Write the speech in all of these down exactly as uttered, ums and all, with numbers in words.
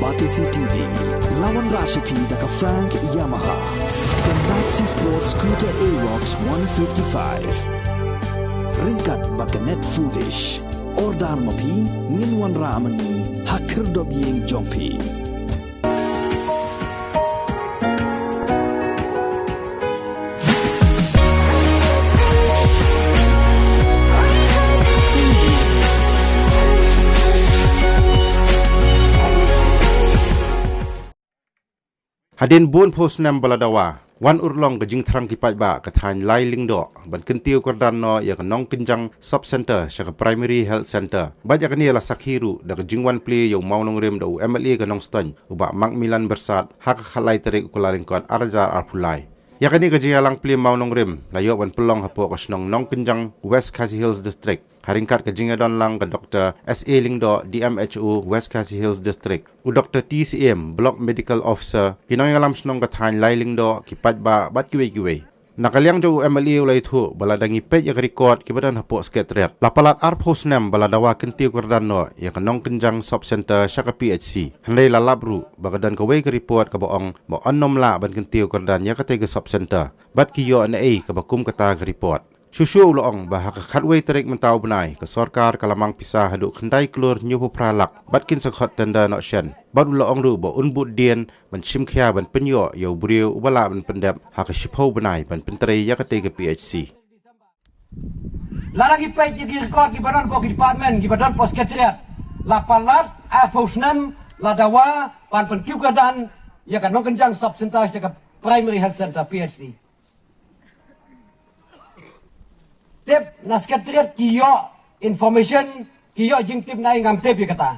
Batesi T V, la wanrah sha phi da ka Frank Yamaha, ka Maxi Sport Scooter Aerox one fifty-five. Ryngkat bad ka Net Foodish. Order ma phi, ngin wanrah ma ngi ha khyrdop ïing jong phi. Hadien bun phew snem ba la dawa, wan urlong ka jingthrang ki paidbah ka thaiñ Lai Lyngdoh ban kyntiew kyrdan noh ïa ka Nongkynjang Sub Centre sha ka Primary Health Centre. Bad ïa kane la sakhi ruh da ka jingwan plie ïa u mawnongrim da u M L A ka Nongstoiñ, u Bah Macmillan Byrsat, ha ka khatlai tarik u Kyllalyngkot arhajar arphew lai. Ïa kane ka jingïalang plie mawnongrim la ïoh ban pynlong hapoh ka shnong Nongkynjang, West Khasi Hills District, ha ryngkat ka jingïadon lang ka Doktor S A Lyngdoh, D M H O, West Khasi Hills District, u Doktor T Syiem, Block Medical Officer, ki nongïalam shnong ka thaiñ Lai Lyngdoh, ki paidbah bad kiwei kiwei. Na ka liang jong u M L A u la ïathuh ba lada ngi peit ïa ka record kiba don hapoh Secretariat, la palat arphew snem ba la dawa kyntiew kyrdan noh ïa ka Nongkynjang Sub Centre sha ka P H C. Hynrei la lap ruh ba ka don kawei ka report kaba ong ba yn nym lah ban kyntiew kyrdan ïa katei ka Sub Centre. Bad ki ïoh naei kaba kum kata ka report. Shuh shuh u la ong ba ha ka khatwei tarik mynta u bnai, ka sorkar ka la mang pisa haduh khyndai klur hynñiewphew phra lak bad kin sa khot tender noh shen. Bad u la ong ruh ba un bud dien ban shim khia ban pynïoh ïa u briew uba lah ban pyndep ha ka shiphew bnai ban pyntrei ïa katei ka P H C. Lada ngi peit ïa ki record kiba don hapoh ki department, kiba don hapoh Secretariat, la palat arphew snem la dawa ban pynkiew kyrdan ïa ka Nongkynjang Sub Centre sha ka Primary Health Centre, P H C. Tip na Secretariat ki ïoh information, ki ïoh jingtip, naei ngam tip ïa kata.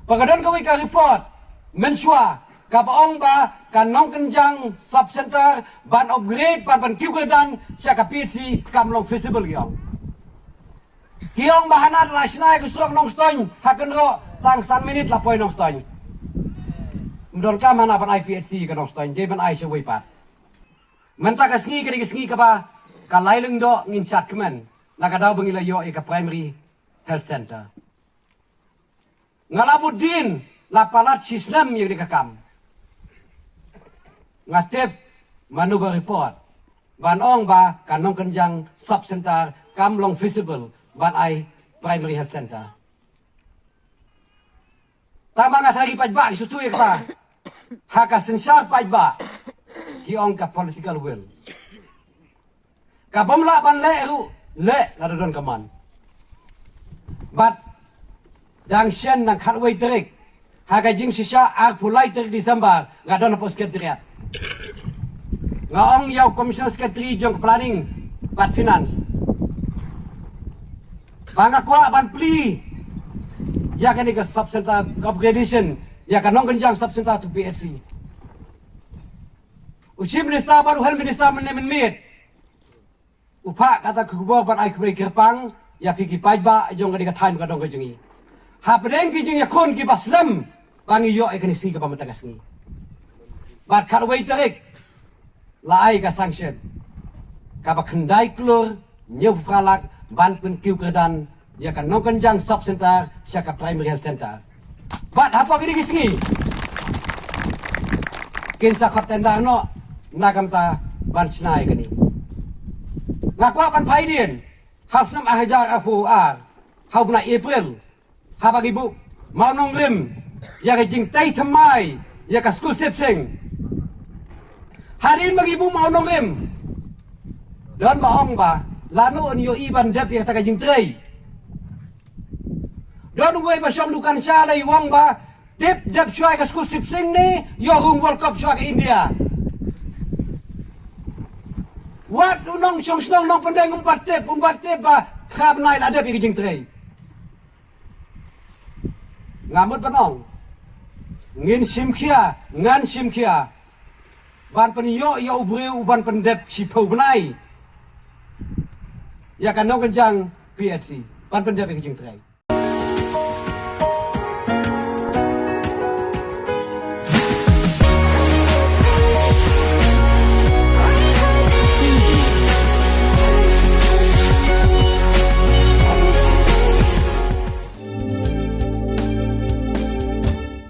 Ba ka don kawei ka report mynshuwa kaba ong ba ka Nongkynjang Sub Centre ban upgrade, ban pynkiew kyrdan sha ka P H C kam long feasible, ki ong. Ki ong ba hana la shna ïa ka surok Nongstoiñ ha kynroh tang san minit la poi Nongstoiñ. Ym donkam hana ban ai P H C ka Nongstoiñ, dei ban ai shawei pat. Mynta ka sngi ka dei ka sngi kaba ka Lai Lyngdoh ngin shad kmen na ka daw ba ngi la ïoh ïa ka Primary Health Centre. Nga la bud dien, la palat shi snem ïa kane ka kam. Nga tip mano ba report ban ong ba ka Nongkynjang Sub Centre kam long feasible ban ai Primary Health Centre. Tang ba nga tharai ki paidbah ki sngewthuh ïa kata. Ha ka synshar paidbah ki ong ka political will. Ka bym lah ban leh ruh, leh lada don ka mon. Bad dang shen, dang khatwei tarik, ha ka jingshisha arphew lai tarik December, nga don hapoh Secretariat. Nga ong ïa u Commissioner Secretary jong ka Planning bad Finance ba nga kwah ban plie ïa kane ka Sub Centre, ka upgradation ïa ka Nongkynjang Sub Centre to P H C. U Chief Minister bad u Health Minister mynne mynmiet u phah kata ka khubor ban ai khublei kyrpang ïa phi ki paidbah jong kane ka thaiñ ka dong ka jong ngi. Hapdeng ki jingïakhun kiba slem ba ngi ïoh ïa kane ka sngi kaba mynta ka sngi. Bad khatwei tarik la ai ka sanction kaba khyndai klur hynñiewphew phra lak ban pynkiew kyrdan ïa ka Nongkynjang Sub Centre sha ka Primary Health Centre. Bad hapoh kine ki sngi kin sa khot tender noh na ka bynta ban shna ïa kane. Nga kwah ban phai dien, ha u snem arhajar arphew ar, ha u bnai April, haba ngi buh mawnongrim ïa ka jingtei thymmai ïa ka skul Sipsing. Hadien ba ngi buh mawnongrim, don ba ong ba lano yn ïohi ban dep ïa kata ka jingtrei. Don uwei ba shong dukan sha lei, u ong ba tip, dep shuwa ïa ka skul Sipsing ne ïoh rung World Cup shuwa ka India. Wat u nongshong shnong nongpyndeng um pat tip, um pat tip ba phra bnai la dep ïa ka jingtrei. Nga mut ban ong, ngin shim khia, ngan shim khia ban pynïoh ïa u briew uban pyndep shiphew bnai ïa ka Nongkynjang P H C, ban pyndep ïa ka jingtrei.